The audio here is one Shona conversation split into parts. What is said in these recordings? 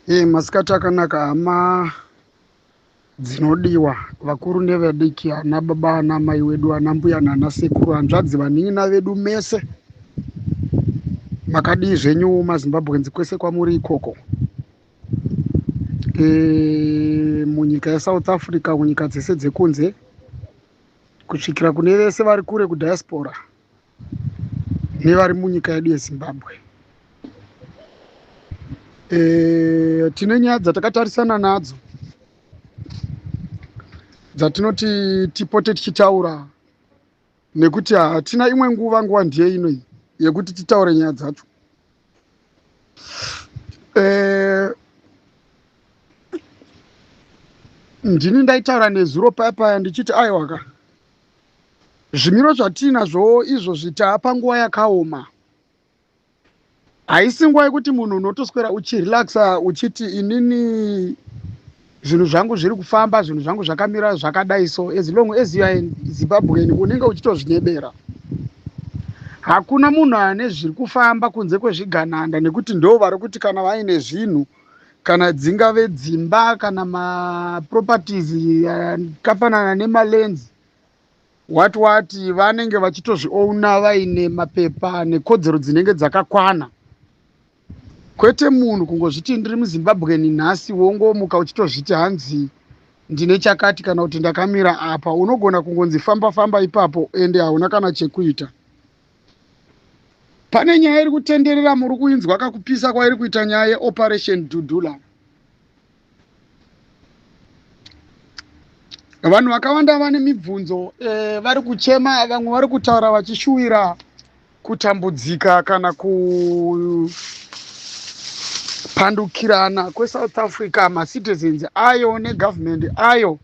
Masikati akanaka hama dzinodiwa, vakuru nevadiki, ana baba ana mai wedu, ana mbuya nana sekuru, hanzvadzi, vanin'ina vedu mese. Makadii zvenyu maZimbabweans kwese kwamuri ikoko? Munyika yeSouth Africa, kunyika dzese dzekunze, kusvikira kune vese vari kure kudiaspora nevari munyika yedu yeZimbabwe. Tine nyaya dzatakatarisana nadzo dzatinoti tipote tichitaura, nekuti hatina imwe nguva, nguva ndiye ino iyi yekuti titaure nyaya dzacho. Ndini ndaitaura nezuro paya paya ndichiti aiwaka, zvimiro zvatiinazvo izvozvi taapa nguva yakaoma. Haisi nguva yekuti munhu unotoswera uchirelaxa uchiti inini zvinhu zvangu zviri kufamba, zvinhu zvangu zvakamira zvakadai. So as long as you are in Zimbabwean, unenge uchitozvinyebera. Hakuna munhu ane zviri kufamba kunze kwezvigananda, nekuti ndo vari kuti kana vaine zvinhu, kana dzingave dzimba kana maproperties akafanana nemalands, what what, vanenge vachitozviouna vaine mapepa nekodzero dzinenge dzakakwana, kwete munhu kungozviti ndiri muZimbabweni nhasi, wongomuka uchitozviti hanzi ndine chakati kana kuti ndakamira apa. Unogona kungonzi famba famba ipapo, ende hauna kana chekuita. Pane nyaya iri kutenderera, muri kuinzwa kakupisa kwairi kuita, nyaya yeOperation Dudula. Vanhu vakawanda vane mibvunzo, vari kuchema, vamwe vari kutaura vachishuwira kutambudzika kana kupandukirana kweSouth Africa, macitizens ayo negovernment ayo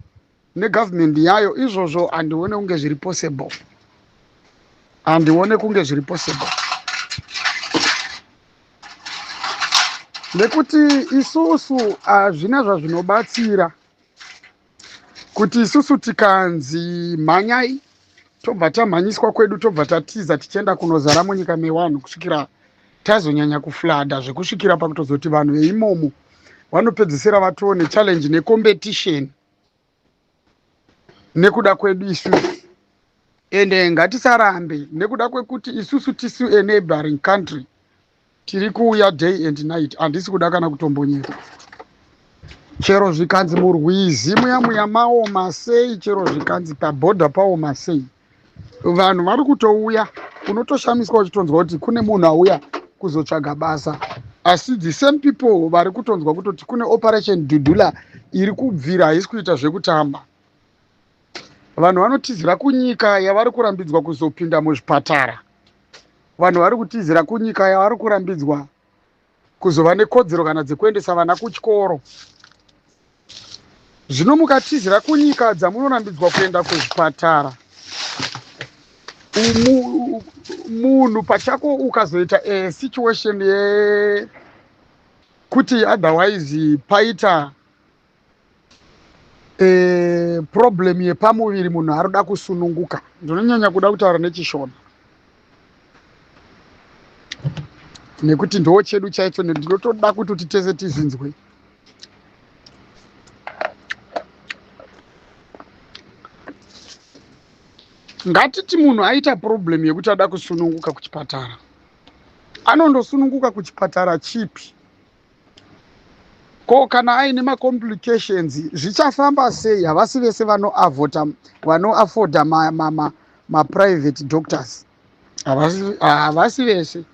negovernment yayo. Izvozvo handione kunge zviri possible, handione kunge zviri possible, nekuti isusu hazvina zvazvinobatsira kuti isusu tikanzi mhanyai, tobva tamhanyiswa kwedu, tobva tatiza tichienda kunozara munyika mevanhu kusvikira tazonyanya kuflooda, zvekusvikira pakutozoti vanhu veimomo vanopedzisira vatoo nechallenge necompetition nekuda kwedu isusu. Ende ngatisarambe nekuda kwekuti isusu tisu a neighboring country, tiri kuuya day and night. Handisi kuda kana kutombonyera, chero zvikanzi murwizi muya muya maoma sei, chero zvikanzi pabhodha paoma sei, vanhu vari kutouya. Unotoshamiswa uchitonzwa kuti kune munhu auya kuzotsvaga basa, asi the same people vari kutonzwa kutoti kune Operation Dudula iri kubvira, haisi kuita zvekutamba. Vanhu vanotizira kunyika yavari kurambidzwa kuzopinda muzvipatara, vanhu vari kutizira kunyika yavari kurambidzwa kuzova nekodzero kana dzekuendesa vana kuchikoro. Zvino mukatizira kunyika dzamunorambidzwa kuenda kuzvipatara, munhu pachako ukazoita a situation yekuti otherwise paita problem yepamuviri, munhu arikuda kusununguka, ndinonyanya kuda kutaura nechiShona nekuti ndo chedu chaicho, ndinotoda kuti tese tizvinzwe. Ngatiti munhu aita problem yekuti ada kusununguka kuchipatara, anondosununguka kuchipatara chipi? Ko kana aine macomplications, zvichafamba sei? Havasi vese vanoafforda maprivate doctors, havasi vese.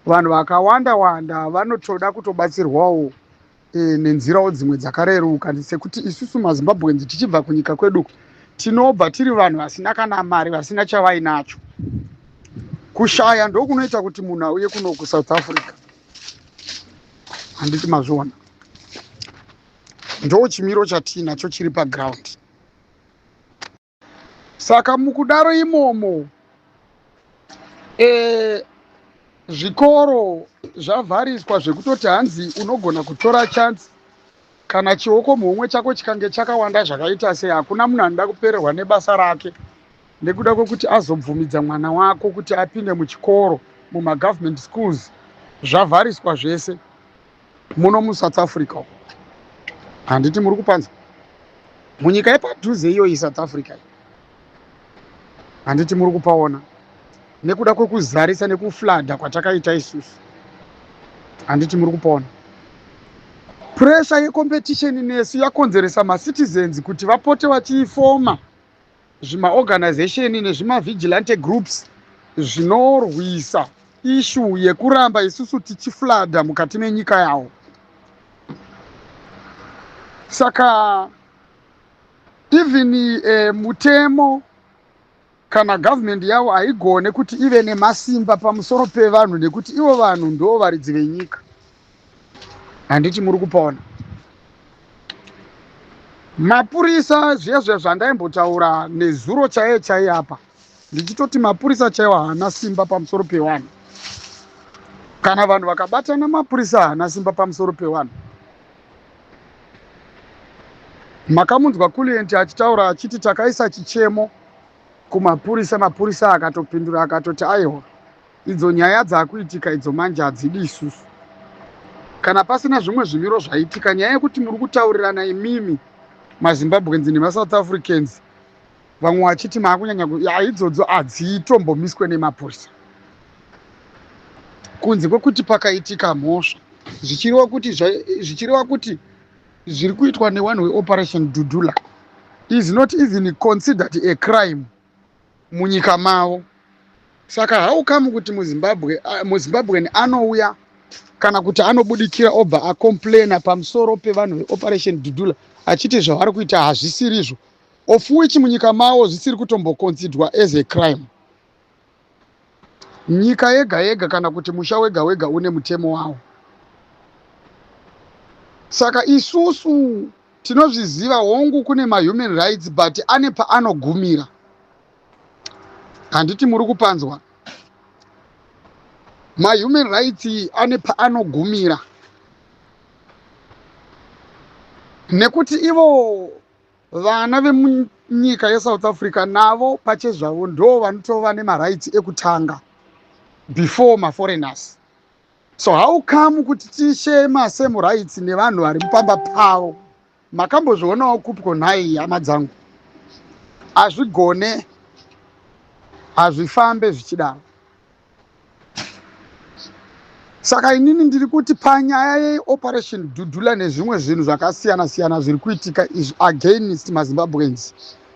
Vanhu vakawanda wanda vanotoda kutobatsirwawo nenzirawo dzimwe dzakareruka, sekuti isusu maZimbabweans tichibva kunyika kwedu, tinobva tiri vanhu vasina kana mari, vasina chavainacho. Kushaya ndokunoita kuti munhu auye kuno kuSouth Africa, handiti mazviona? Ndo chimiro chatiinacho chiri paground. Saka mukudaro imomo, zvikoro zvavhariswa, zvekutoti hanzi unogona kutora chance kana chioko muhomwe chako chikange chakawanda zvakaita sei. Hakuna munhu anoda kupererwa nebasa rake nekuda kwekuti azobvumidza mwana wako kuti apinde muchikoro mumagovernment schools. Zvavhariswa zvese. Muno muSouth Africa handiti muri kupanza munyika yepadhuze iyoyi South Africa handiti muri kupaona nekuda kwekuzarisa nekuflooda kwatakaita isusu. Handiti muri kupaona pressure yecompetition nesu yakonzeresa macitizens kuti vapote vachiifoma zvimaorganization nezvimavigilante groups zvinorwisa issue yekuramba isusu tichiflooda mukati menyika yavo. Saka even mutemo kana government yavo haigone kuti ive nemasimba pamusoro pevanhu, nekuti ivo vanhu ndo varidzi venyika. Handiti muri kupaona mapurisa zviya zviya zvandaimbotaura nezuro chaiye chaiye apa, ndichitoti mapurisa chaiwo haana simba pamusoro pevanhu. Kana vanhu vakabatana, mapurisa haana simba pamusoro pevanhu. Makamunzwa Kulient achitaura achiti takaisa chichemo kumapurisa, mapurisa akatopindura akatoti aiwa, idzo nyaya dzaakuitika idzo manje hadzidi isusu. Kana pasina zvimwe zvimiro zvaitika, nyaya yekuti muri kutaurirana imimi maZimbabweans nemaSouth Africans, vamwe vachiti maakunyanya, idzodzo hadzitombomiswe nemapurisa, kunze kwekuti pakaitika mhosva, zvichireva kuti zviri kuitwa neone weOperation Dudula is not even considered a crime munyika mavo. Saka how come kuti muZimbabwe, muZimbabwean anouya kana kuti anobudikira obva acomplaina pamusoro pevanhu veOperation Dudula achiti zvavari kuita hazvisirizvo, of which munyika mavo zvisiri kutomboconsiderwa as a crime? Nyika yega yega kana kuti musha wega wega une mutemo wawo. Saka isusu tinozviziva, hongu kune mahuman rights, but ane paanogumira. Handiti muri kupanzwa? Mahuman rights ane paanogumira, nekuti ivo vana vemunyika yeSouth Africa navo pachezvavo ndo vanotova nemarights ekutanga before maforeigners. So how come kuti tishare masame rights nevanhu vari mupamba pavo? Makambozvionawo kupiko nhai, hama dzangu? Hazvigone, hazvifambe zvichidaro. Saka inini ndiri kuti panyaya yeOperation Dudula nezvimwe zvinhu zvakasiyana siyana zviri kuitika izvi against maZimbabweans,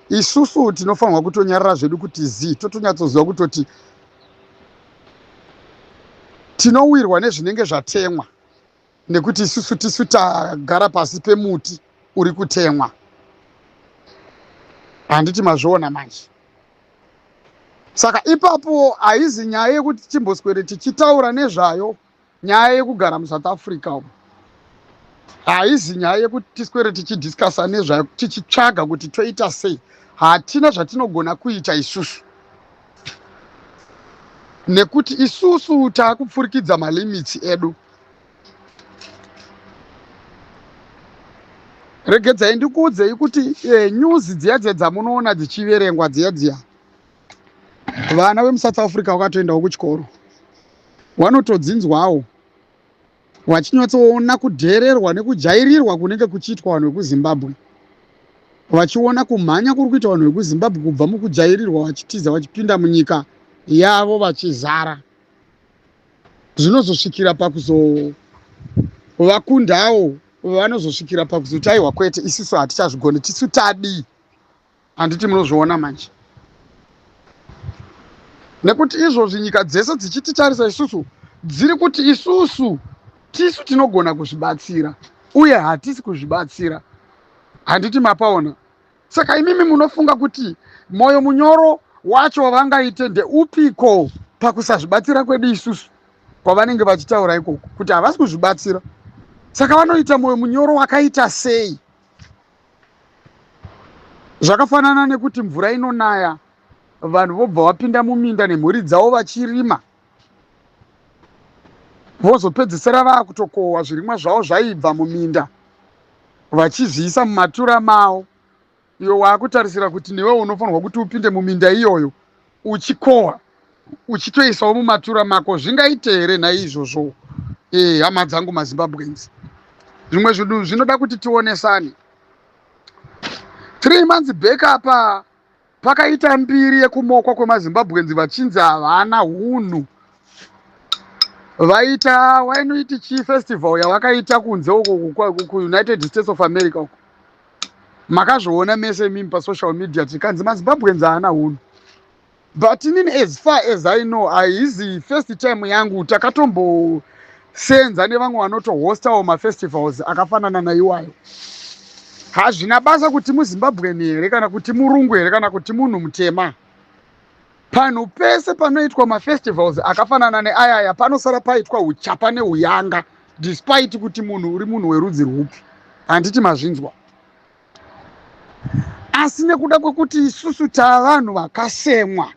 isusu tinofanirwa kutonyarara zvedu kuti zii, totonyatsoziva kutoti tinowirwa nezvinenge zvatemwa, nekuti isusu tisu tagara pasi pemuti uri kutemwa. Handiti mazviona manje? Saka ipapo haizi nyaya yekuti timboswere tichitaura nezvayo. Nyaya yekugara muSouth Africa umu haizi nyaya yekuti tiswere tichidiscussa nezvayo, tichitsvaga kuti toita sei. Hatina zvatinogona kuita isusu, nekuti isusu taakupfurikidza malimits edu. Regedzai ndikuudzei kuti news dziya dziya dzamunoona dzichiverengwa dziya dziya, vana vemuSouth Africa vakatoendawo kuchikoro, vanotodzinzwawo vachinyatsoona kudhererwa nekujairirwa kunenge kuchiitwa vanhu vekuZimbabwe, vachiona kumhanya kuri kuita vanhu vekuZimbabwe kubva mukujairirwa, vachitiza vachipinda munyika yavo vachizara, zvinozosvikira pakuzovakundawo. Vanozosvikira pakuzoti aiwa kwete, isusu hatichazvigoni, tisu tadii? Handiti munozviona manje? Nekuti izvozvi nyika dzese dzichititarisa isusu, dziri kuti isusu tisu tinogona kuzvibatsira, uye hatisi kuzvibatsira. Handiti mapaona? Saka imimi munofunga kuti mwoyo munyoro wacho wavangaite ndeupiko pakusazvibatsira kwedu isusu kwavanenge vachitaura ikoko kuti havasi kuzvibatsira? Saka vanoita mwoyo munyoro wakaita sei? Zvakafanana nekuti mvura inonaya, vanhu vobva vapinda muminda nemhuri dzavo vachirima, vozopedzisira vaakutokohwa zvirimwa zvavo zvaibva muminda vachizviisa mumatura mavo. Iwe waakutarisira kuti newe unofanirwa kuti upinde muminda iyoyo uchikohwa, uchitoisawo mumatura mako. Zvingaite here naizvozvo? Hama dzangu maZimbabweans, zvimwe zvinhu zvinoda kuti tionesane. 3 months back apa pakaita mbiri yekumokwa kwemaZimbabweans vachinzi havana hunhu. Vaita wainoiti chi festival yavakaita kunze uko kuUnited States of America uko, makazviona mese imimi pasocial media, tikanzi maZimbabweans haana hunhu. But inini, as far as I know, haizi first time yangu. Takatombosenza nevamwe vanotohostawo mafestivals akafanana naiwayo. Hazvina basa kuti muZimbabweni here, kana kuti murungu here, kana kuti munhu mutema. Panhu pese panoitwa mafestivals akafanana neayaya panosara paitwa uchapa neuyanga, despite kuti munhu uri munhu werudzi rwupi. Handiti mazvinzwa? Asi nekuda kwekuti isusu tavanhu vakasemwa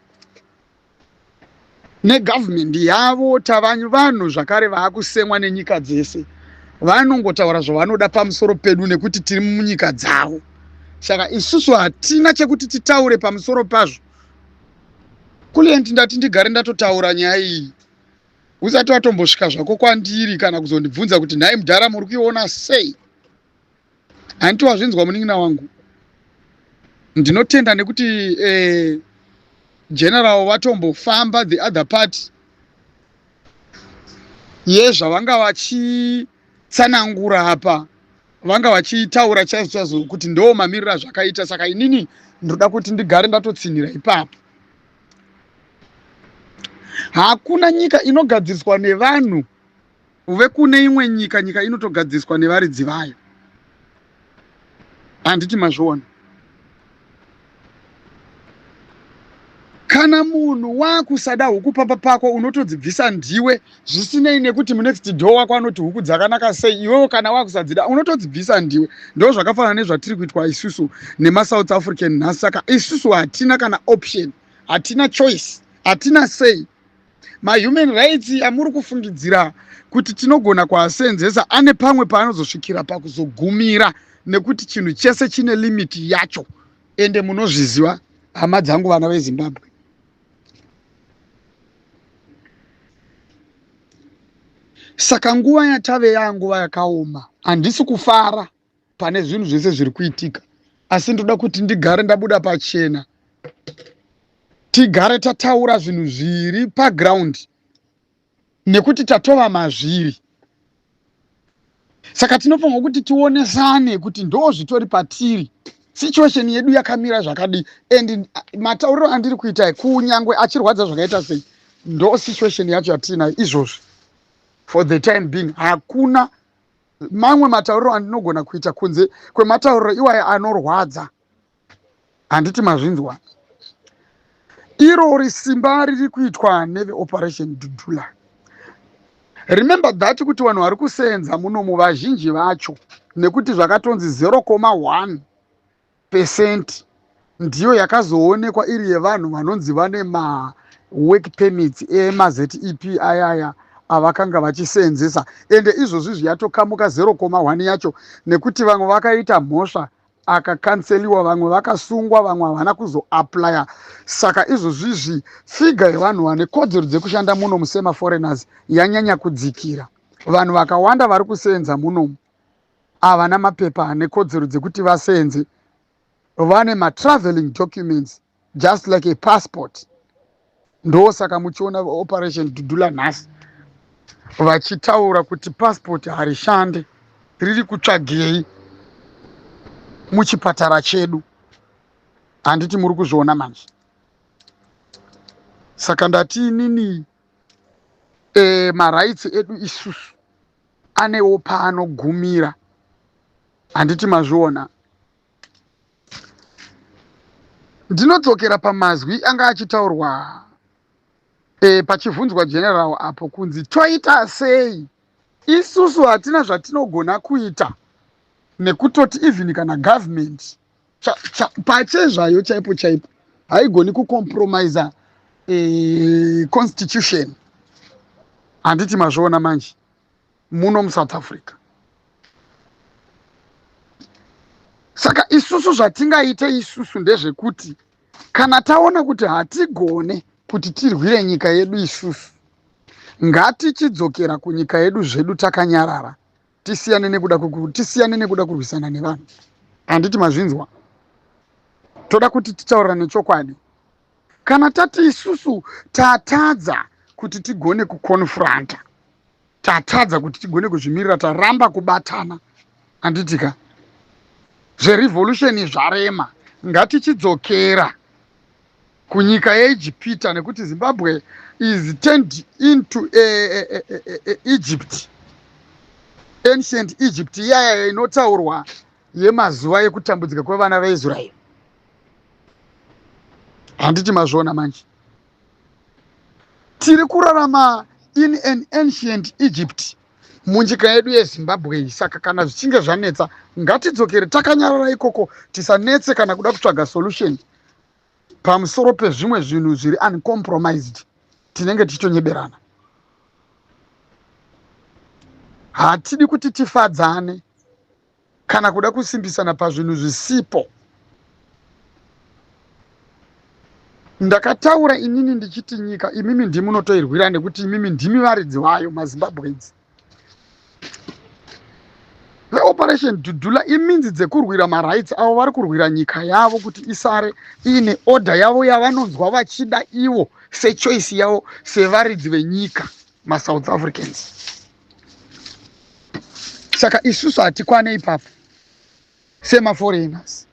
negavhumendi yavo, tava vanhu zvakare vaakusemwa nenyika dzese, vanongotaura zvavanoda pamusoro pedu nekuti tiri munyika dzavo. Saka isusu hatina chekuti titaure pamusoro pazvo. Kulient, ndati ndigare ndatotaura nyaya iyi usati watombosvika zvako kwandiri kana kuzondibvunza kuti, "Nhai mudhara, muri kuiona sei?" Handiti wazvinzwa, munin'ina wangu? Ndinotenda nekuti general vatombofamba the other part yezvavanga vachitsanangura apa, vanga vachitaura chaizvo chaizvo kuti ndo mamiriro azvakaita. Saka inini ndoda kuti ndigare ndatotsinhira ipapo. Hakuna nyika inogadziriswa nevanhu vekune imwe nyika. Nyika inotogadziriswa nevaridzi vayo. Handiti mazviona? Kana munhu waakusada huku pamba pako, unotodzibvisa ndiwe, zvisinei nekuti munext door wako anoti huku dzakanaka sei. Iwewo kana waakusadzida, unotodzibvisa ndiwe. Ndo zvakafanana nezvatiri kuitwa isusu nemaSouth African nhasi. Saka isusu hatina kana option, hatina choice, hatina sei. Mahuman rights amuri kufungidzira kuti tinogona kuasenzesa ane pamwe paanozosvikira pakuzogumira, nekuti chinhu chese chine limit yacho. Ende munozviziva, hama dzangu, vana veZimbabwe. Saka nguva yatave yanguva yakaoma. Handisi kufara pane zvinhu zvese zviri kuitika, asi ndoda kuti ndigare ndabuda pachena, tigare tataura zvinhu zviri paground, nekuti tatova mazviri. Saka tinofanirwa kuti tionesane kuti ndo zvitori patiri, situation yedu yakamira zvakadii. And matauriro andiri kuita, kunyangwe achirwadza zvakaita sei, ndo situation yacho yatiinayo izvozvi for the time being. Hakuna mamwe matauriro andinogona kuita kunze kwematauriro iwayo anorwadza. Handiti mazvinzwa? Irori simba riri kuitwa neveOperation Dudula, remember that kuti vanhu vari kusenza munomu vazhinji vacho, nekuti zvakatonzi 0,1% ndiyo yakazoonekwa iri yevanhu vanonzi vane mawork permits emaZEP ayaya avakanga vachisenzesa. Ende izvozvi zviyatokamuka 0,1 yacho, nekuti vamwe vakaita mhosva akakanseliwa, vamwe vakasungwa, vamwe havana kuzoaplya. Saka izvozvizvi figure yevanhu vane kodzero dzekushanda muno musemaforeigners yanyanya kudzikira. Vanhu vakawanda vari kusenza munomu havana mapepa ane kodzero dzekuti vasenze. Vane matraveling documents, just like a passport. Ndosaka muchiona Operation Dudula nhasi vachitaura kuti passport harishande, riri kutsvagei muchipatara chedu? Handiti muri kuzviona manje? Saka ndati inini marights edu isusu anewo paanogumira. Handiti mazviona? Ndinodzokera pamazwi anga achitaurwa pachibvunzwa general apo kunzi toita sei. Isusu hatina zvatinogona kuita, nekutoti even kana government pachezvayo chaipo chaipo haigoni kucompromisa constitution. Handiti mazviona manje muno muSouth Africa? Saka isusu zvatingaite isusu ndezvekuti kana taona kuti hatigone kuti tirwire nyika yedu isusu, Ngatichidzokera kunyika yedu zvedu takanyarara, tisiyane nekuda tisiyane nekuda kurwisana nevanhu. Handiti mazvinzwa? Toda kuti titaurirane chokwadi. Kana tati isusu tatadza kuti tigone kuconfronta, tatadza kuti tigone kuzvimirira, taramba kubatana, handitika? Zverevolution zvarema, ngatichidzokera kunyika yeIjipita nekuti Zimbabwe is turned into a, a, a, a, a Egypt, ancient Egypt iyaya inotaurwa yemazuva ekutambudzika kwevana veIsraeri. Handiti mazviona manje? Tiri kurarama in an ancient Egypt munyika yedu yeZimbabwe iyi. Saka kana zvichinge zvanetsa, ngatidzokere takanyarara ikoko, tisanetse kana kuda kutsvaga solution pamusoro pezvimwe zvinhu zviri uncompromised. Tinenge tichitonyeberana. Hatidi kuti tifadzane kana kuda kusimbisana pazvinhu zvisipo. Ndakataura inini ndichiti nyika imimi ndimi munotoirwira nekuti imimi ndimi varidzi vayo maZimbabweans. VeOperation Dudula iminzi dzekurwira marights avo, vari kurwira nyika yavo kuti isare iine order yavo yavanonzwa vachida ivo sechoice yavo sevaridzi venyika maSouth Africans. Saka isusu hatikwane ipapo semaforeigners,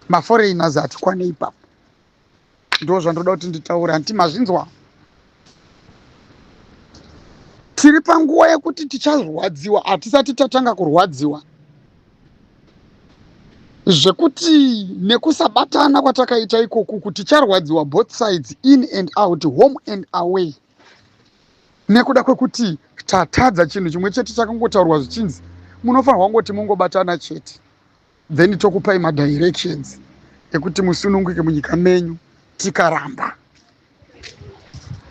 maforeigners hatikwane ipapo. Ndo zvandoda kuti nditaure, hanti mazvinzwa? Tiri panguva yekuti ticharwadziwa, hatisati tatanga kurwadziwa zvekuti nekusabatana kwatakaita ikoku kuti ticharwadziwa both sides, in and out, home and away, nekuda kwekuti tatadza chinhu chimwe chete chakangotaurwa zvichinzi munofanirwa kungoti mungobatana chete, then tokupai madirections ekuti musununguke munyika menyu. Tikaramba,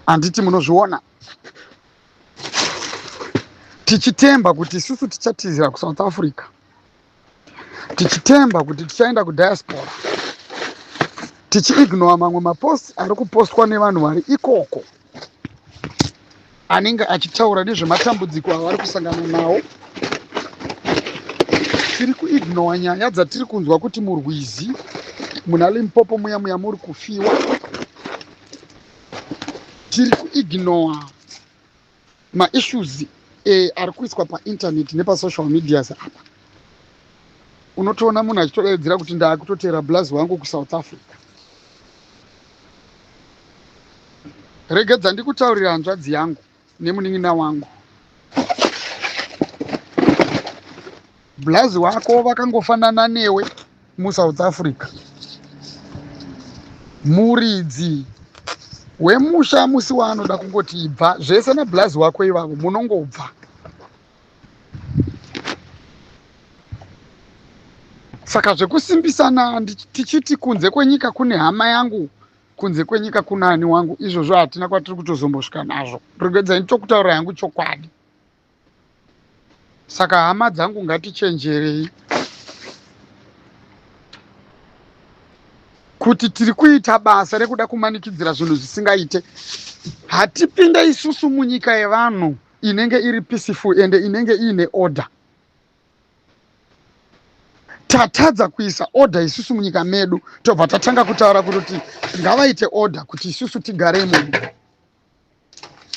handiti munozviona? Tichitemba kuti isusu tichatizira kuSouth Africa, tichitemba kuti tichaenda kudiaspora, tichiignora mamwe mapost ari kupostwa nevanhu vari ikoko anenge achitaura nezvematambudziko avari kusangana nawo. Tiri kuignora nyaya dzatiri kunzwa kuti murwizi muna Limpopo muya muya muri kufiwa. Tiri kuignora maissues ari kuiswa painternet nepasocial medias apa. Unotoona munhu achitodaidzira kuti ndaakutotera blazi wangu kuSouth Africa. Regedza ndikutaurira, hanzvadzi yangu nemunin'ina wangu, blazi wako vakangofanana newe muSouth Africa. Muridzi wemusha musi waanoda kungoti ibva zvese nablazi wako ivavo, munongobva. Saka zvekusimbisana tichiti kunze kwenyika kune hama yangu, kunze kwenyika kuna ani wangu, izvozvo hatina kwatiri kutozombosvika nazvo. Regedzai nditokutaura yangu chokwadi. Saka hama dzangu, ngatichenjerei kuti tiri kuita basa rekuda kumanikidzira zvinhu zvisingaite. Hatipinde isusu munyika yevanhu inenge iri peaceful ende inenge iine order. Tatadza kuisa order isusu munyika medu, tobva tatanga kutaura kutoti ngavaite order kuti isusu tigare imomo.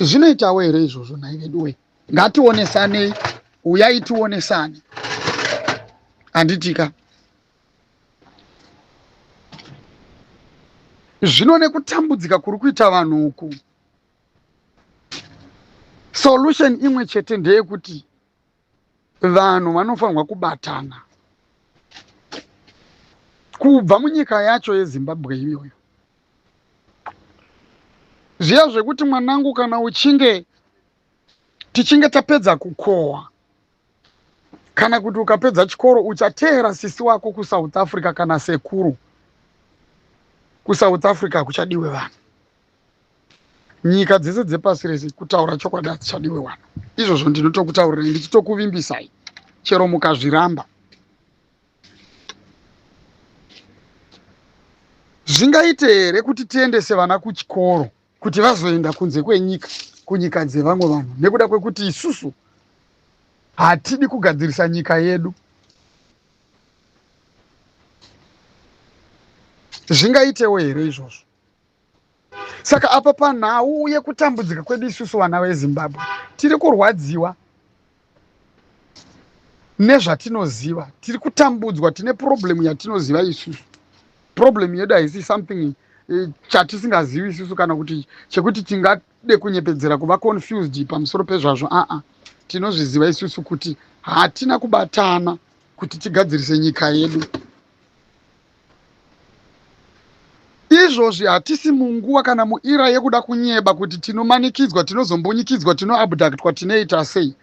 Zvinoitawo here izvozvo nhai vedu wee? Ngationesanei, uyai tionesane, handitika? Zvino nekutambudzika kuri kuita vanhu uku, solution imwe chete ndeyekuti vanhu vanofanirwa kubatana kubva munyika yacho yeZimbabwe iyoyo. Zviya zvekuti mwanangu, kana uchinge tichinge tapedza kukohwa kana kuti ukapedza chikoro, uchateera sisi wako kuSouth Africa kana sekuru kuSouth Africa, kuchadiwe vanhu. Nyika dzese dzepasi rese, kutaura chokwadi, hadzichadiwe vanhu. Izvozvo ndinotokutaurirai ndichitokuvimbisai, chero mukazviramba. Zvingaite here kuti tiendese vana kuchikoro kuti vazoenda kunze kwenyika? kunyika dzevamwe vanhu nekuda kwekuti isusu hatidi kugadzirisa nyika yedu. Zvingaitewo here izvozvo? Saka apa panhau yekutambudzika kwedu isusu vana veZimbabwe tiri kurwadziwa nezvatinoziva, tiri kutambudzwa, tine problem yatinoziva isusu. Problem yedu haisi something chatisingazivi isusu kana kuti chekuti tingade kunyepedzera kuva confused pamusoro pezvazvo. Aa, tinozviziva isusu kuti hatina kubatana kuti tigadzirise nyika yedu. Izvozvi hatisi munguva kana muira yekuda kunyeba kuti tinomanikidzwa, tinozombunyikidzwa, tinoabductwa, tinoita sei.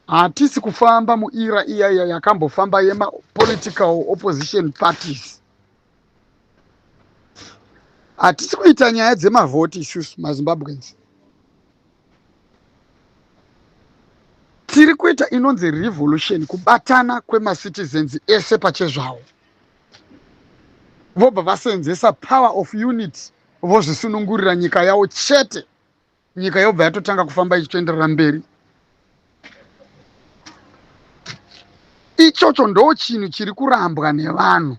Hatisi kufamba muira iya iya yakambofamba yemapolitical opposition parties. Hatisi kuita nyaya dzemavhoti isusu maZimbabweans. Tiri kuita inonzi revolution, kubatana kwemacitizens ese pachezvawo. Vobva vasenzesa power of unity vozvisunungurira nyika yavo chete. Nyika yobva yatotanga kufamba ichitoenderera mberi. Ichocho ndo chinhu chiri kurambwa nevanhu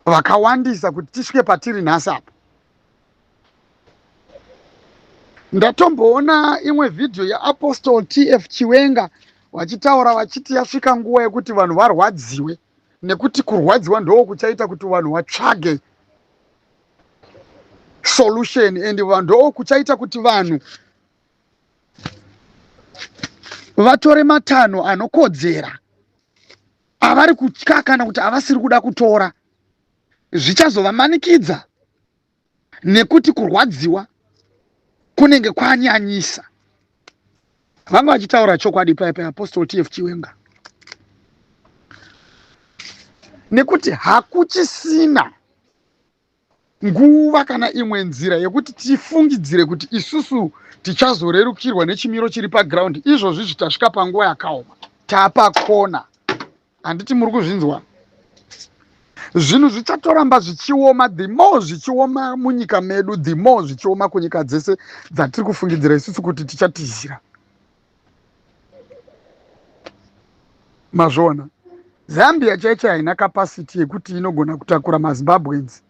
vakawandisa kuti tisvike patiri nhasi apa. Ndatomboona imwe vhidhiyo yaApostle TF Chiwenga vachitaura vachiti yasvika nguva yekuti vanhu varwadziwe nekuti kurwadziwa ndoo kuchaita kuti vanhu vatsvage solution and ndoo kuchaita kuti vanhu vatore matanho anokodzera avari kutya kana kuti avasiri kuda kutora, zvichazovamanikidza nekuti kurwadziwa kunenge kwanyanyisa. Vanga vachitaura chokwadi paya paya Apostle TF Chiwenga, nekuti hakuchisina nguva kana imwe nzira yekuti tifungidzire kuti isusu tichazorerukirwa nechimiro chiri paground. Izvozvi zvitasvika panguva yakaoma, tapakona. Handiti muri kuzvinzwa? Zvinhu zvichatoramba zvichioma. The more zvichioma munyika medu, the more zvichioma kunyika dzese dzatiri kufungidzira isusu kuti tichatizira. Mazviona, Zambia chaicho haina capacity yekuti inogona kutakura maZimbabweans.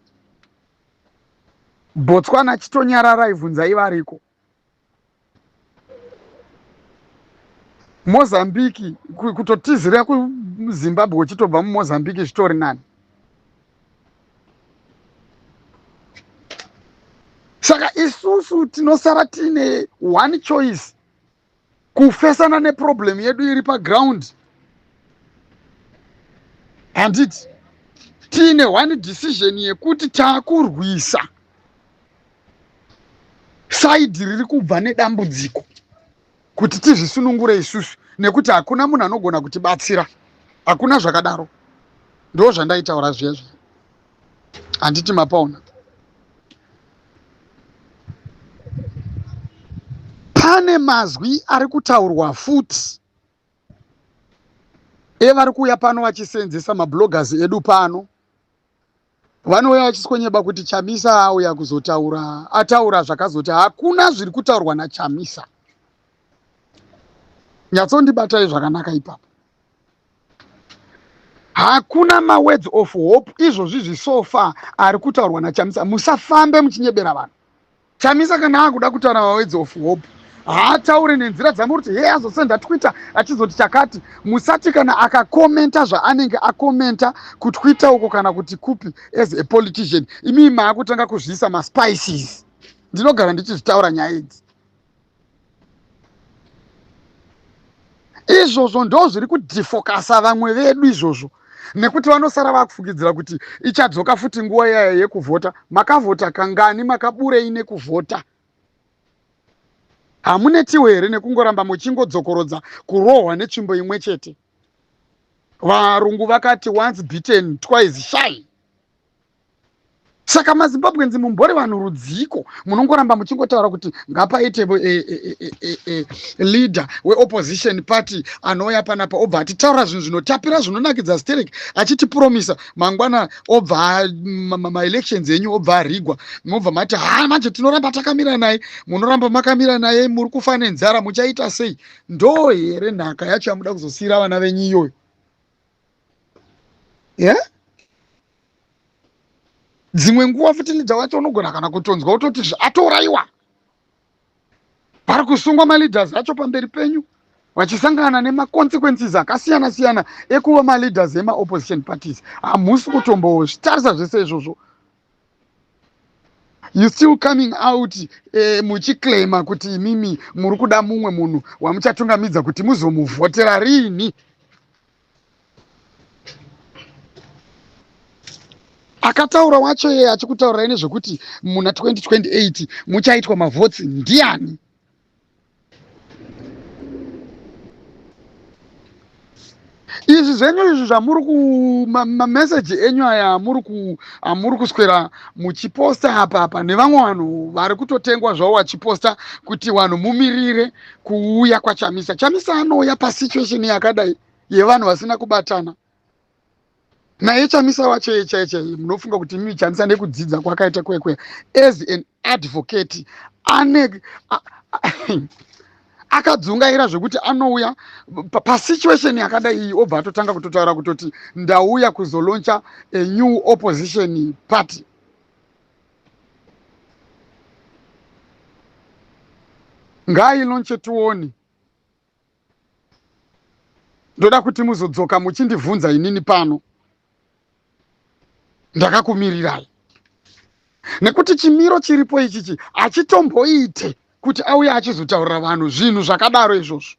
Botswana chitonyararai, bvunzai variko. Mozambique, kutotizira kuZimbabwe uchitobva muMozambique zvitori nani. Saka isusu tinosara tiine one choice, kufesana neproblem yedu iri paground. Handiti tiine one decision yekuti taakurwisa saidhi riri kubva nedambudziko kuti tizvisunungure isusu, nekuti hakuna munhu anogona kutibatsira, hakuna zvakadaro. Ndo zvandaitaura zviya zviya, handiti mapaona? Pane mazwi ari kutaurwa futi evari kuuya pano vachisenzesa mabloggers edu pano. Vanouya vachiswonyeba kuti Chamisa auya kuzotaura, ataura zvakazoti. Hakuna zviri kutaurwa naChamisa. Nyatsondibatai zvakanaka ipapo. Hakuna mawords of hope izvozvi zvi so far ari kutaurwa naChamisa. Musafambe muchinyebera vanhu. Chamisa kana akuda kutaura mawords of hope, haataure nenzira dzamuri kuti he azosenda Twitter achizoti chakati. Musati kana akakomenta zvaanenge akomenta kuTwitter uko kana kuti kupi as a politician, imii maakutanga kuzviisa maspices. Ndinogara ndichizvitaura nyaya idzi. Izvozvo ndo zviri kudhifokasa vamwe vedu izvozvo, nekuti vanosara vakufungidzira kuti ichadzoka futi nguva iyaya yekuvhota. Makavhota kangani? Makaburei nekuvhota? Hamunetiwo here nekungoramba muchingodzokorodza kurohwa netsvimbo imwe chete? Varungu vakati once beaten, twice shy. Saka maZimbabweans mumbori vanhu rudziko munongoramba muchingotaura kuti ngapaite leader weopposition party anouya panapa obva atitaura zvinhu zvinotapira zvinonakidza sterek achitipromisa mangwana obva maelections enyu obva arigwa mobva mati ha manje tinoramba takamira naye. Munoramba makamira naye muri kufa nenzara, muchaita sei? Ndo here nhaka yacho yamuda kuzosiyira vana venyu iyoyo? Yeah? Dzimwe nguva futi leader wacho unogona kana kutonzwa utoti atourayiwa. Pari kusungwa maleaders acho pamberi penyu vachisangana nemaconsequences akasiyana siyana ekuva maleaders emaopposition parties. Hamusi kutombozvitarisa zvese izvozvo. You still coming out muchiclaima kuti imimi muri kuda mumwe munhu wamuchatungamidza kuti muzomuvhotera riini. Akataura wacho iye achikutaurirai nezvekuti muna 2028 muchaitwa mavhotsi ndiani? Izvi zvenyu izvi zvamuri kumameseji enyu aya amuri kuswera muchiposta apa apa nevamwe vanhu vari kutotengwa zvavo vachiposta kuti vanhu mumirire kuuya kwaChamisa. Chamisa anouya pasituation yakadai yevanhu vasina kubatana naye. Chamisa wacho iye chaiye chaiye, munofunga kuti imi Chamisa nekudzidza kwakaita kwekwe as an advocate ane akadzungaira zvekuti anouya pasituation yakadai iyi obva atotanga kutotaura kutoti ndauya kuzolauncha a new opposition party? Ngailaunche tione. Ndoda kuti muzodzoka muchindibvunza inini pano ndakakumirirai, nekuti chimiro chiripo ichichi hachitomboite kuti auye achizotaurira vanhu zvinhu zvakadaro izvozvo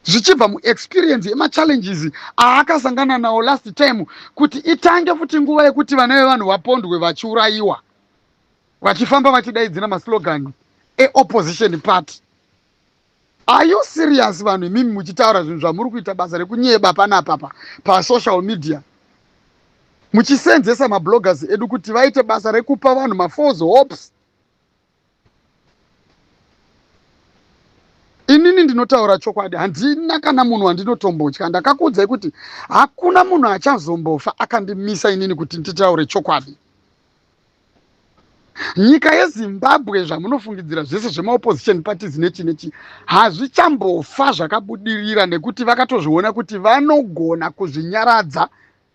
zvichibva muexperience yemachallenges aakasangana nawo last time, kuti itange futi nguva yekuti vana vevanhu vapondwe, vachiurayiwa, vachifamba vachidaidzira maslogan eopposition party. Are you serious, vanhu imimi, muchitaura zvinhu zvamuri kuita basa rekunyeba panapapa pasocial media, muchisenzesa mabloggers edu kuti vaite basa rekupa vanhu mafalse hopes? Inini ndinotaura chokwadi, handina kana munhu wandinotombotya. Ndakakuudzai kuti hakuna munhu achazombofa akandimisa inini kuti nditaure chokwadi. Nyika yeZimbabwe, zvamunofungidzira zvese zvemaopposition parties nechi nechi hazvichambofa zvakabudirira, nekuti vakatozviona kuti vanogona kuzvinyaradza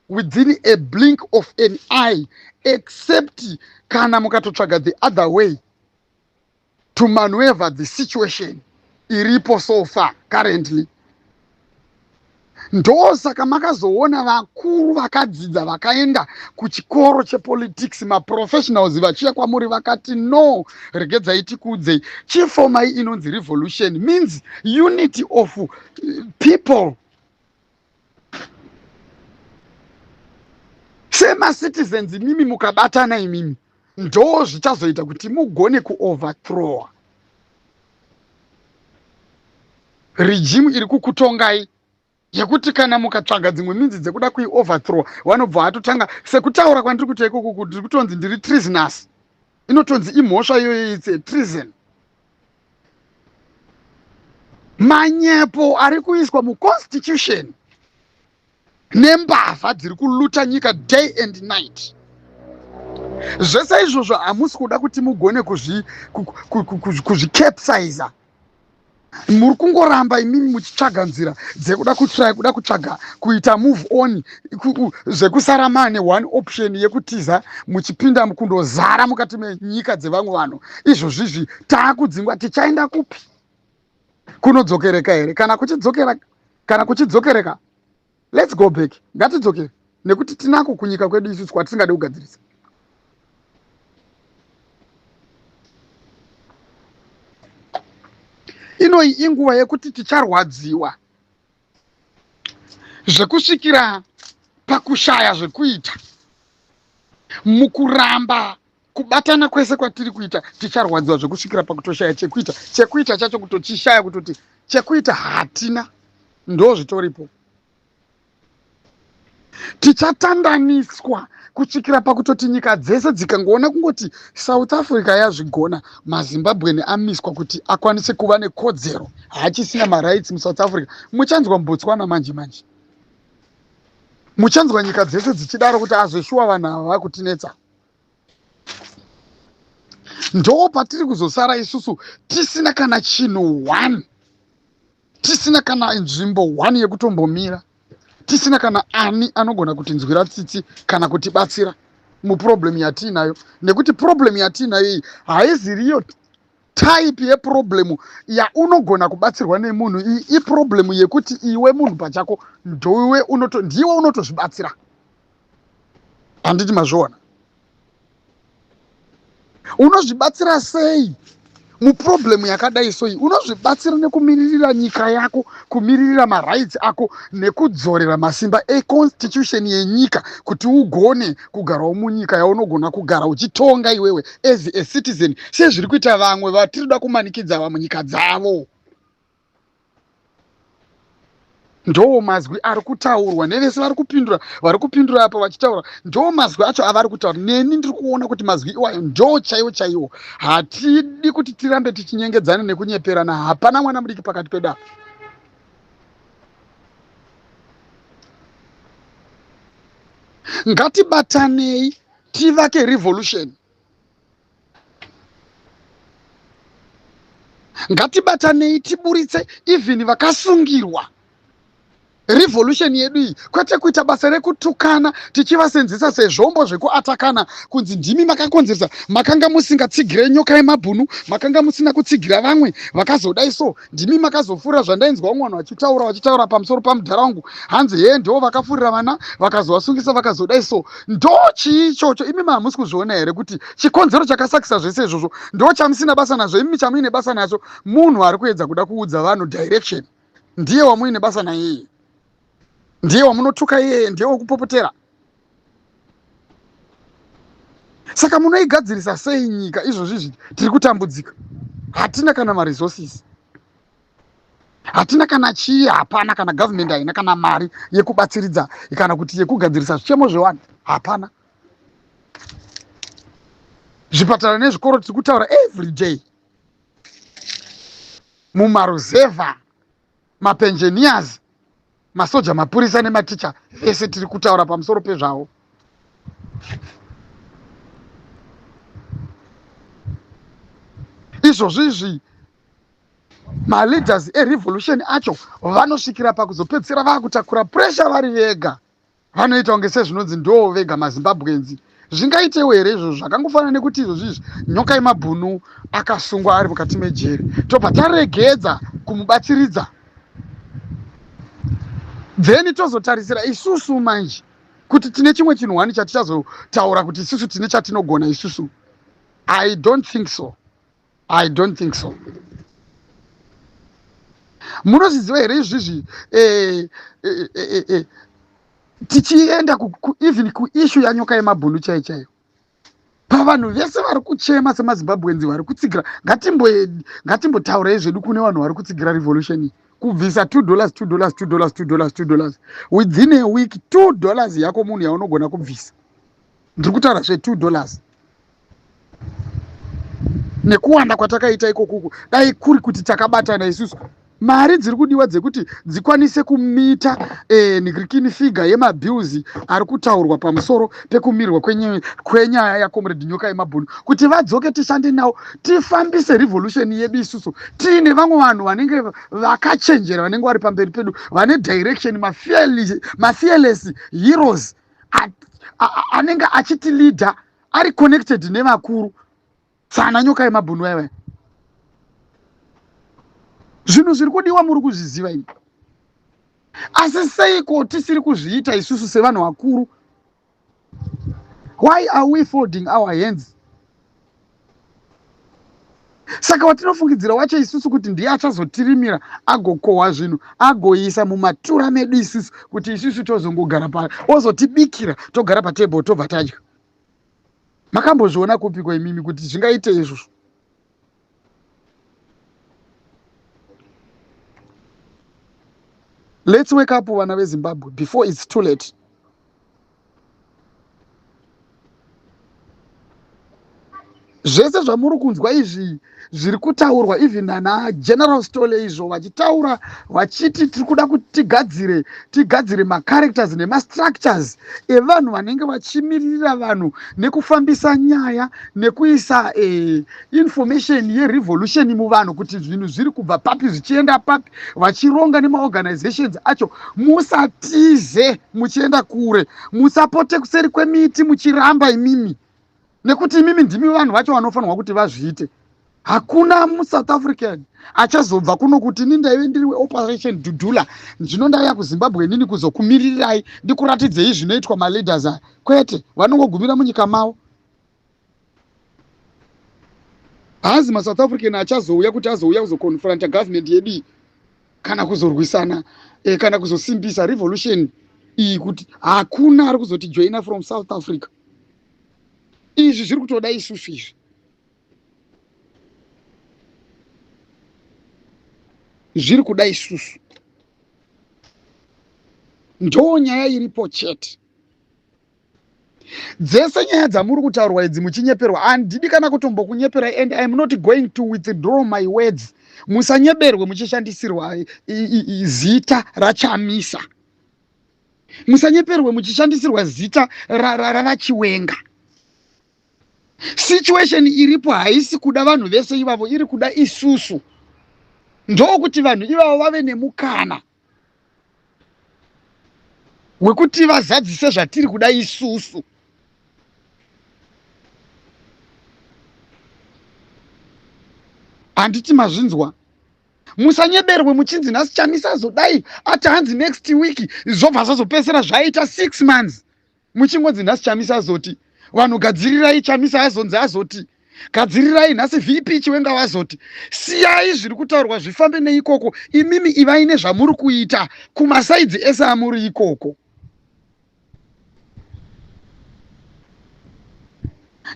within a blink of an eye, except kana mukatotsvaga the other way to maneuver the situation iripo so far currently. Ndosaka makazoona vakuru vakadzidza, vakaenda kuchikoro chepolitics, maprofessionals, vachiuya kwamuri vakati, "No, regedzai tikuudzei. Chifomai inonzi revolution, means unity of people. Semacitizens imimi mukabatana imimi, ndo zvichazoita kuti mugone kuoverthrowa regime iri kukutongai, yekuti kana mukatsvaga dzimwe minzi dzekuda kuioverthrow, vanobva vatotanga sekutaura kwandiri kuita ikoko, ndiri kutonzi ndiri treasonous. Inotonzi imhosva iyoyo, it's a treason. Manyepo ari kuiswa muconstitution nembavha dziri kuluta nyika day and night, zvese izvozvo hamusi kuda kuti mugone kuzvicapsiza. Muri kungoramba imimi muchitsvaga nzira dzekuda kutry kuda kutsvaga kuita move on, zvekusara mane one option yekutiza muchipinda kundozara mukati menyika dzevamwe vanhu. Izvozvizvi taakudzingwa, tichaenda kupi? Kunodzokereka here? Kana kuchidzokera, kana kuchidzokereka, let's go back, ngatidzokere, nekuti tinako kunyika kwedu isusu kwatisingade kugadzirisa. Inoyi inguva yekuti ticharwadziwa zvekusvikira pakushaya zvekuita. Mukuramba kubatana kwese kwatiri kuita, ticharwadziwa zvekusvikira pakutoshaya chekuita, chekuita chacho kutochishaya, kutoti chekuita hatina. Ndo zvitoripo. Tichatandaniswa kusvikira pakutoti nyika dzese dzikangoona kungoti South Africa yazvigona, maZimbabwean amiswa kuti akwanise kuva nekodzero, haachisina marights muSouth Africa. Muchanzwa muBotswana manje manje, muchanzwa nyika dzese dzichidaro kuti azveshuwa vanhu ava vakutinetsa. Ndo patiri kuzosara isusu tisina kana chinhu one, tisina kana nzvimbo one yekutombomira, tisina kana ani anogona kutinzwira tsitsi kana kutibatsira muproblem yatiinayo, nekuti problem yatiinayo iyi haiziriyo type yeproblem yaunogona kubatsirwa nemunhu. Iyi iproblem yekuti iwe munhu pachako ndiwe unoto ndiwe unotozvibatsira. Handiti mazviona? Unozvibatsira sei muproblemu yakadai soi? Unozvibatsira nekumiririra nyika yako, kumiririra marights ako, nekudzorera masimba econstitution yenyika kuti ugone kugarawo munyika yaunogona kugara uchitonga iwewe as a citizen, sezviri kuita vamwe vatiri kuda kumanikidza ava munyika dzavo. Ndo mazwi ari kutaurwa nevese vari kupindura, vari kupindura apa vachitaura, ndo mazwi acho avari kutaura. Neni ndiri kuona kuti mazwi iwayo ndo chaiwo chaiwo. Hatidi kuti tirambe tichinyengedzana nekunyeperana. Hapana mwana mudiki pakati pedu apa. Ngatibatanei tivake revolution. Ngatibatanei tiburitse even vakasungirwa revolution yedu iyi, kwete kuita basa rekutukana tichivasenzesa sezvombo zvekuatakana, kunzi ndimi makakonzeresa, makanga musingatsigire Nyoka yemabhunu, makanga musina kutsigira vamwe vakazodai, so ndimi makazofurira. Zvandainzwa vamwe vanhu vachitaura, vachitaura pamusoro pamudhara wangu, hanzi he, ndo vakafurira vana, vakazovasungisa, vakazodai. So ndo chii ichocho? Imi hamusi kuzviona here kuti chikonzero chakasakisa zvese izvozvo ndo chamusina basa nazvo? Imi chamuine basa nacho munhu ari kuedza kuda kuudza vanhu direction, ndiye wamuine basa naiyeye, ndiye wamunotuka iyeye, ndiye wekupopotera. Saka munoigadzirisa sei nyika izvozvi izvi tiri kutambudzika, hatina kana maresources, hatina kana chii, hapana kana government haina kana mari yekubatsiridza kana kuti yekugadzirisa zvichemo zvevanhu, hapana zvipatara nezvikoro. Tiri kutaura every day mumaruzevha, mapensioners, masoja, mapurisa nematicha, vese tiri kutaura pamusoro pezvavo. Izvozvo izvi maleaders erevolution acho vanosvikira pakuzopedzisira vaakutakura pressure vari vega. Vanoita kunge sezvinonzi ndo vega maZimbabweans. Zvingaitewo here izvozvo? Zvakangofanana nekuti izvozvo izvi Nyoka yemabhunu akasungwa ari mukati mejeri, tobva taregedza kumubatsiridza, then tozotarisira isusu manje kuti tine chimwe chinhu wani chatichazotaura kuti isusu tine chatinogona isusu. I don't think so, I don't think so. Munozviziva here izvizvi, tichienda even kuissue yaNyoka yemabhunu chaiyo chaiyo, pavanhu vese vari kuchema semaZimbabweans vari kutsigira, ngatimbotaurai zvedu kune vanhu vari kutsigira revolution iyi, kubvisa $2, $2, $2, $2, $2 within a week, $2 yako munhu yaunogona kubvisa, ndiri kutaura zve $2, nekuwanda kwatakaita ikokuku, dai kuri kuti takabatana isusu, mari dziri kudiwa dzekuti dzikwanise kumita nigirikini figure yemabills ari kutaurwa pamusoro pekumirwa kwenyaya yaComrade Nyoka yemabhunu kuti vadzoke, tishande navo, tifambise revolution yedu isusu tiine vamwe vanhu vanenge vakachenjera, vanenge vari pamberi pedu, vane direction, mafearless heroes anenge achitileada, ari connected nevakuru sana Nyoka yemabhunu aiva. Zvinhu zviri kudiwa muri kuzviziva imi, asi seiko tisiri kuzviita isusu sevanhu vakuru? Why are we folding our hands? Saka watinofungidzira wacho isusu kuti ndiye achazotirimira, agokohwa zvinhu, agoisa mumatura medu isusu, kuti isusu tozongogara pa, ozotibikira, togara patebhuru, tobva tadya. Makambozviona kupiko imimi kuti zvingaite izvozvo? Let's wake up, vana veZimbabwe, before it's too late. Zvese zvamuri kunzwa izvi zviri kutaurwa even nana General Stole izvo vachitaura vachiti tiri kuda kuti tigadzire tigadzire macharacters nemastructures evanhu vanenge vachimiririra vanhu nekufambisa nyaya nekuisa eh, information yerevolution muvanhu kuti zvinhu zviri kubva papi zvichienda papi vachironga nemaorganizations acho. Musatize muchienda kure, musapote kuseri kwemiti muchiramba imimi, nekuti imimi ndimi vanhu vacho vanofanirwa kuti vazviite. Hakuna muSouth African achazobva kuno kuti ini ndaive ndiri weOperation Dudula, zvino ndauya kuZimbabwe inini kuzokumiririrai ndikuratidzei zvinoitwa maleaders aya. Kwete, vanongogumira munyika mavo. Haazi maSouth African achazouya kuti azouya kuzoconfronta government yedu iyi kana kuzorwisana eh, kana kuzosimbisa revolution iyi, kuti hakuna ari kuzotijoina from South Africa. Izvi zviri kutoda isusu izvi. Zviri kuda isusu. Ndo nyaya iripo chete. Dzese nyaya dzamuri kutaurwa idzi muchinyeperwa, handidi kana kutombokunyeperai, and I am not going to withdraw my words. Musanyeberwe muchishandisirwa zita raChamisa. Musanyeperwe muchishandisirwa zita ravaChiwenga. Situation iripo haisi kuda vanhu vese ivavo, iri kuda isusu. Ndokuti vanhu ivavo vave nemukana wekuti vazadzise zvatiri kuda isusu. Handiti mazvinzwa? Musanyeberwe muchinzi nhasi Chamisa azodai ati hanzi next week, zvobva zvazopesera zvaita 6 months muchingonzi nhasi Chamisa azoti vanhu gadzirirai, Chamisa azonzi azoti gadzirirai, nhasi VP Chiwenga vazoti. Siyai zviri kutaurwa zvifambe neikoko, imimi ivai nezvamuri kuita kumasaidzi ese amuri ikoko.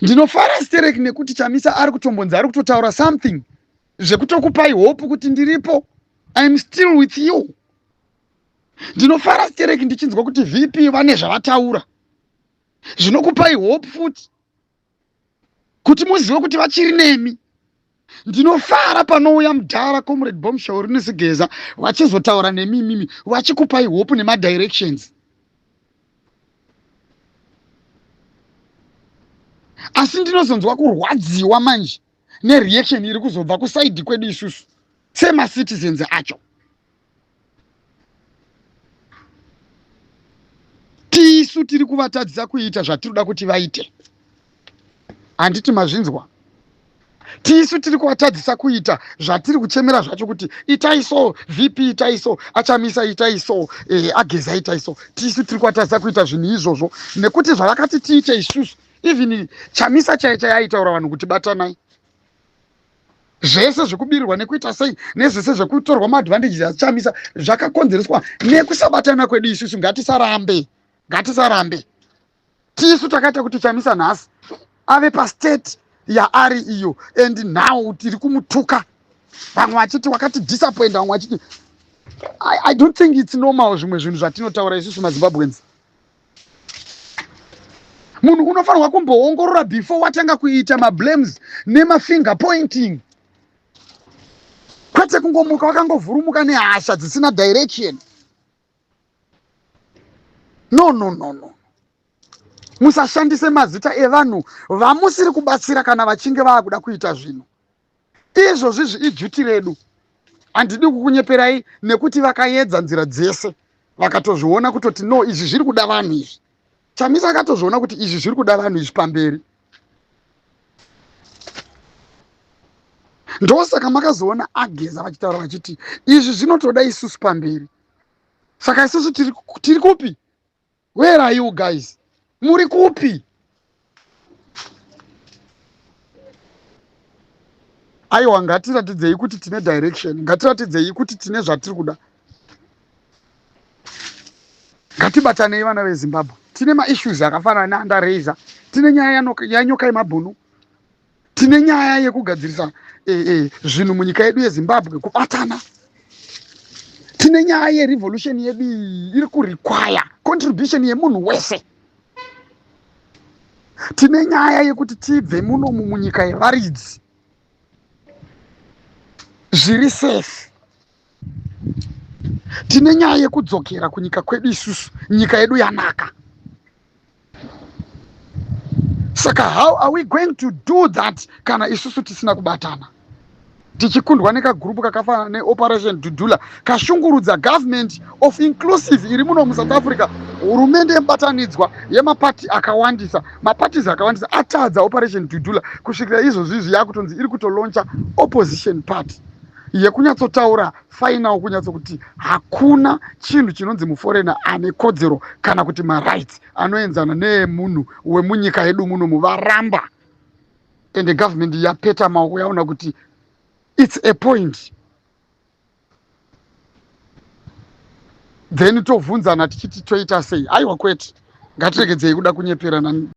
Ndinofara sterek nekuti Chamisa ari kutombonzi ari kutotaura something zvekutokupai hope kuti ndiripo, I'm still with you. Ndinofara sterek ndichinzwa kuti VP vane zvavataura zvinokupai hope futi kuti muzive kuti vachiri nemi. Ndinofara panouya mudhara Comrade Bombshell Rinesigeza vachizotaura nemi imimi vachikupai hope nemadirections. Asi ndinozonzwa kurwadziwa manje nereaction iri kuzobva kusaidi kwedu isusu semacitizens acho. Tisu tiri kuvatadzisa kuita zvatinoda kuti vaite. Handiti mazvinzwa? Tisu tiri kuvatadzisa kuita zvatiri kuchemera zvacho kuti itai so VP, itai so aChamisa, itai so eh, aGeza, itai so. Tisu tiri kuvatadzisa kuita zvinhu izvozvo nekuti zvavakati tiite isusu, even Chamisa chaiye chaiye aitaura vanhu kuti batanai, zvese zvekubirirwa nekuita sei nezvese zvekutorwa maadvantages aChamisa zvakakonzereswa nekusabatana kwedu isusu. Ngatisarambe, ngatisarambe. Tisu takaita kuti Chamisa nhasi ave pastate yaari iyo, and now tiri kumutuka, vamwe vachiti wakati disappoint, vamwe vachiti I don't think it's normal zvimwe zvinhu zvatinotaura isusu maZimbabweans. Munhu unofanirwa kumboongorora before watanga kuita mablames nemafinger pointing, kwete kungomuka wakangovhurumuka nehasha dzisina direction. No, no, no, no. Musashandise mazita evanhu vamusiri kubatsira kana vachinge vaakuda kuita zvinhu izvozvizvi. Iduty redu, handidi kukunyeperai, nekuti vakaedza nzira dzese vakatozviona kutoti no, izvi zviri kuda vanhu izvi. Chamisa akatozviona kuti izvi zviri kuda vanhu izvi pamberi. Ndosaka makazoona aGeza vachitaura vachiti izvi zvinotoda isusu pamberi. Saka isusu tiri kupi? Where are you guys? Muri kupi? Aiwa, ngatiratidzei kuti tine direction, ngatiratidzei kuti tine zvatiri kuda. Ngatibatanei vana veZimbabwe. Tine maissues akafanana neandaraiser, tine nyaya yanyoka yemabhunu, tine nyaya yekugadzirisa zvinhu munyika yedu yeZimbabwe, kubatana. Tine nyaya yerevolution yedu iyi iri kurequire contribution yemunhu wese. Tine nyaya yekuti tibve munomu munyika yevaridzi zviri safe. Tine nyaya yekudzokera kunyika kwedu isusu, nyika yedu yanaka. Saka how are we going to do that kana isusu tisina kubatana, tichikundwa nekagurupu kakafanana neOperation Dudula, kashungurudza government of inclusive iri muno muSouth Africa, hurumende yemubatanidzwa yemapati akawandisa, maparties akawandisa atadza Operation Dudula kusvikira izvozvi izvi yakutonzi iri kutolauncha opposition party yekunyatsotaura final, kunyatsokuti hakuna chinhu chinonzi muforeigner ane kodzero kana kuti marights anoenzana neemunhu wemunyika yedu munomu. Varamba, ende government yapeta maoko, yaona kuti it's a point. Then tovhunzana tichiti toita sei? Aiwa, kwete, ngatiregedzei kuda kunyeperana.